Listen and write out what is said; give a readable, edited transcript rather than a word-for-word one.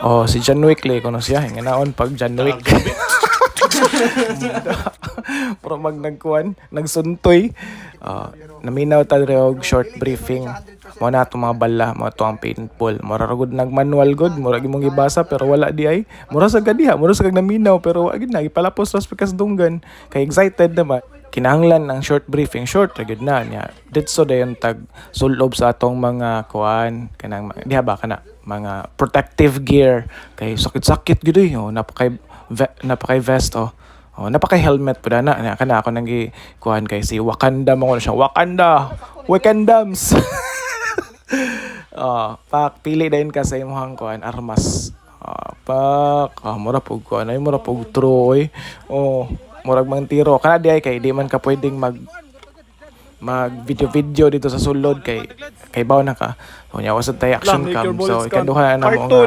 Oh, si John Wick le kuno siya, nganaon pag John Wick. Pero mag nagkuan, nagsuntoy. Naminaw ta diri og short briefing. Mo na atong mga bala, mo to ang paintball. Mura ra gud nag manual gud, mura gyud mong gibasa pero wala di ay. Mura sa gadiha, mura sa kag naminaw pero wa gyud na gipalapos ra sa dunggan. Kay excited naman. Kinahanglan ang short briefing, short ra gyud na niya. Ditso dayon tag sulob sa atong mga kuan kanang diha ba kana mga protective gear kay sakit-sakit gyud eh. Oh, napakay vest, oh. Oh, napakay helmet pud ana na kana ako nang gi kuan kay si Wakanda mo ko na siya. Wakanda. Wakandams. Oh, pak pili dayon ka sa imong kuan armas. Ah, pak, ah, mura pug kuan ay, mura pug true oy. Oh, murag mang tiro. Kana di ay kay di man ka pwedeng mag mag video video dito sa sulod kay baw na ka. So, nya wasad tay action cam. So ikaduha na mo nga